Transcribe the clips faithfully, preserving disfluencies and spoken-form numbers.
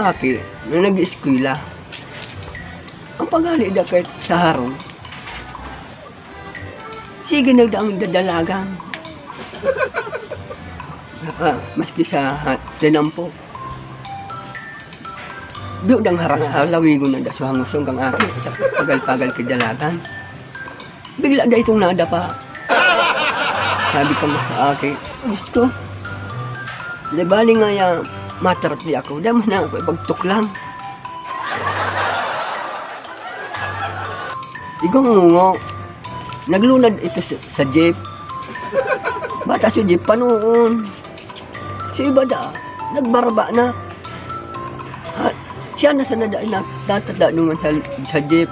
aki na nag-eskwela. Ang paghali da kay sa harong, sige na daang dadalagan. Ah, maski sa ha-, tinampo. Biyo dang harang, halawigon na da sa hangoson kang aki, sa pagal-pagal kay dalagan. Bigla da itong nadapa. Sabi kang aki, "Diyos ko, di bali nga ya, matarap di ako, dai mo na ako ipagtuklang." Igong ngungo, naglunad ito sa, sa jeep. Bata sa jeep, panoon. Si iba da, nagbaraba na. Ha, siya na sana da, na, natatadungan sa, sa jeep.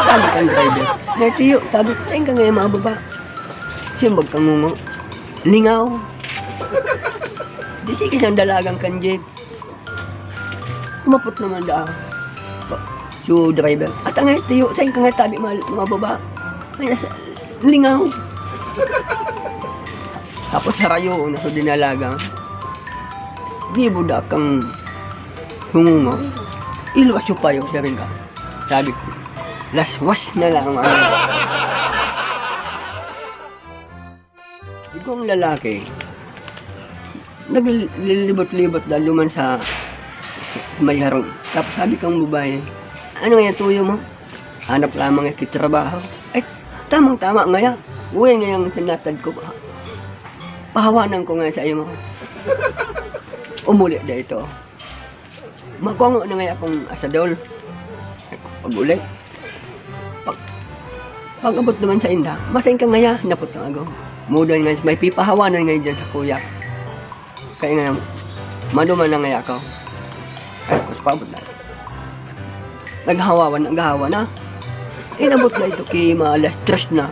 Sabi kang driver, "May tiyo, sabi, saan ka ngayon mababa?" Simbag kang ngungo, "Lingaw." Di sige siyang dalagang kan jeep. Umapot naman da. Pa-, so, driver, "At ang tiyo, saan ka nga tabi mal-, mababa?" Ay, nasa lingaw. Tapos harayo na sa dinalaga. Gibo da kang hungungaw. Ilwas yung payo, siya rin ka. Sabi ko, "Laswas na lang ang ano." Igong lalaki, naglilibot-libot na duman sa may harong. Tapos sabi kang babae, "Ano nga yung tuyo mo?" "Hanap lamang yung kitrabaho." "Ay, tamang-tama ngaya. Uwi ngayang sinatad ko. Pahawanan ko nga sa imo." Umuli da ito. Makungo na ngaya akong asadol. Pag-uli. Pag, pag-abot naman sa inda, "Masain ka ngaya?" Napot ang agom. "Mudan nga, may pipahawanan ngayon dyan sa kuya." Kaya nga, maduman na ngaya ako. Ay, mas paabot na. Naghahawan, naghahawa na. Inabot na ito ki mga alas tres na.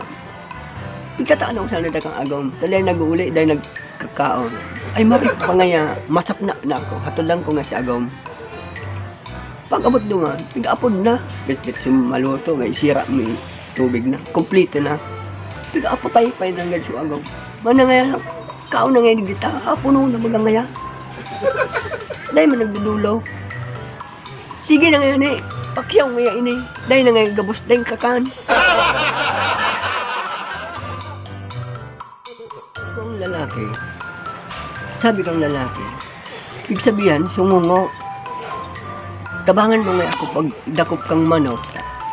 Pagkatanaw sana dakang agom, talay nag-uuli, dahil nagkakaon. Ay, marit pa ngaya, masapna na ako. Hatulan ko nga si agom. Pag-abot duman, pig-apod na. Bitbit sumaluto, may sira, may tubig na. Kompleto na. Pig-apod, paypay na agad si agom. Mana ngaya, kaon na ngayon digdi ta. Apuno na baga ngaya. Dahil man nagdudulo. Sige na ngaya ni. Pakyaw ngaya ini. Dahil na ngaya gabos, dahil kakan. Kung lalaki, sabi kang lalaki, ibig sabihan, sungungo. Tabangan mo nga ako pag dakop kang manok,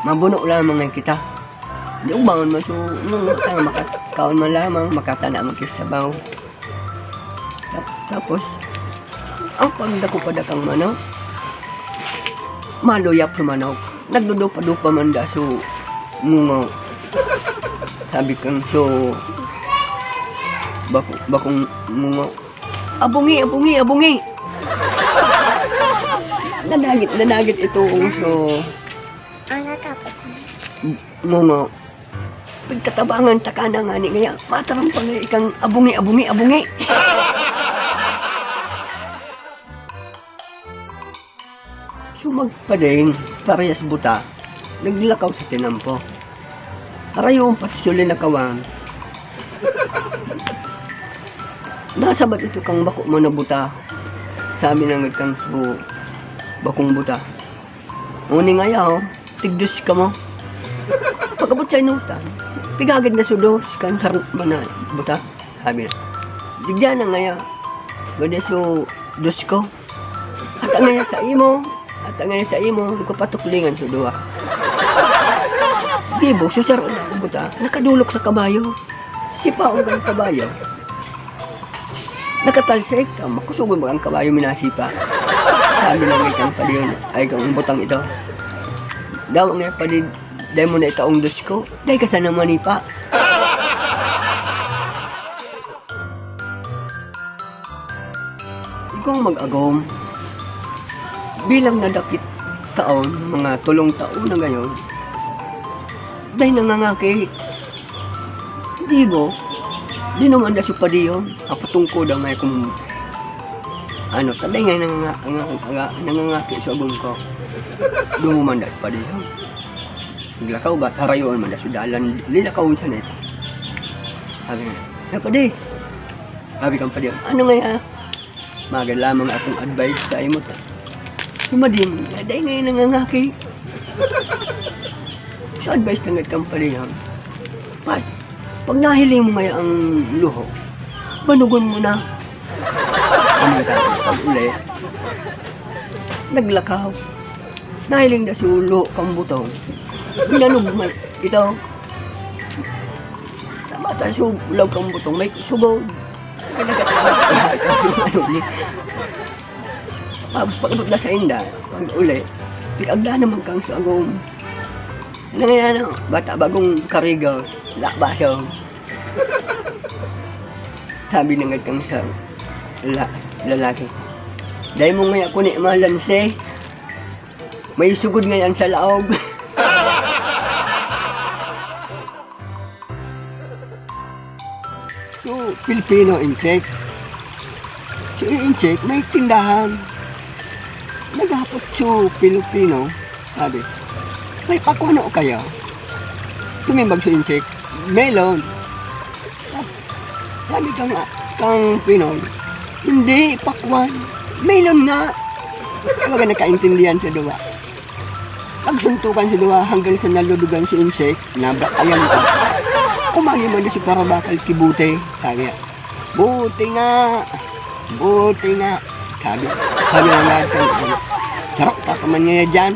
mabuno lamang nga kita. Di ubangon mo, sungungo tayo, makakaon man lamang, makatana man kita sabaw. Tap-, tapos, ang pagdakop pa dakang manok, maluyap sa manok. Nagdudupa-dupa man da, so, ngungo. Sabi kang, so, bako-, bakong ngungo. "Abungi, abungi, abungi!" Nanagit, nanagit ito, so, Ano tapos? Ngungo. Pagkatabangan, taka na nga ni ngaya, matarong pa nga ikang abungi, abungi, abungi. So, magpading, parehas buta, naglakaw sa tinampo. Harayo pati sa linakawan. Nasabat ito kang bako mo na buta. Sabi na nga kang subo, bakong buta. Uni nga yaw, tigdos ka mo. Pag-abot sa inutan, pigagad na sudos kan sarong man na buta. Sabi na, "Digdiyan na ngaya, gadi so dos ko. At ang ngaya sa imo, at ang ngaya sa imo, ko patuklingan sa duwa." Gibo, susaro na ang buta, nakadulok sa kabayo. Sipaog ang kabayo. Nakatalsik, ang makusugon ba ang kabayo minasipa? Sabi na nga kang padiyon, ay kang butang ito. Daw nga padi, dai mo na itaong dos ko, dai ka sana manipa. Ikaw mag-agom. Bilang nadakit taon, mga tulong taon na ngayon, dahil nangangaki, di mo, di naman na supadiyon, apatungkod ang may kung ano, taday nga nanganga-, nga, nga, nangangaki sa agom ko. Di mo man dahil padiyon. Naglakaw ba? Harayon man na sa dalan. Linakaw siya na ito. Sabi nga, "Napadi." Sabi kang padi, "Ano nga ya?" "Magad lamang akong advice sa imo ta. Sumadim, dai ngayon nangangaki. So, advice na nga itang palihang. Pat, pag nahiling mo ngayon ang luho, banugon mo na. Ang tao, pag uli, naglakaw. Nahiling na si ulo kang butong. Binanog man ito. Tama tayo sa ulaw kang butong, may subod. Ano ni? Pag, pag na sa inda, pag uli, pigagda naman kang sagom. Ano nga yan, oh? Bata bagong karigaw, labasong. Sabi na nga kang sa la-, lalaki, "Dai mo nga ako ni malanse. May sugod nga yan sa laog." So, Pilipino, incheck. So, incheck, may tindahan. Naghapot so Pilipino, sabi, "May pakuno kaya?" Tumimbag so incheck, "Melon." Sabi kang, kang Pinoy, "Hindi, pakwan. Melon nga." Kumbaga nagkaintindihan sa duwa. Nagsuntukan sa duwa hanggang sa naludugan si Insek, nabrak ayan ko. Kumangi man si Parabakal Kibuti, sabi niya, "Buti nga! Buti nga!" Sabi, sabi ng lahat kan, "Charok pa ka man ngayon dyan."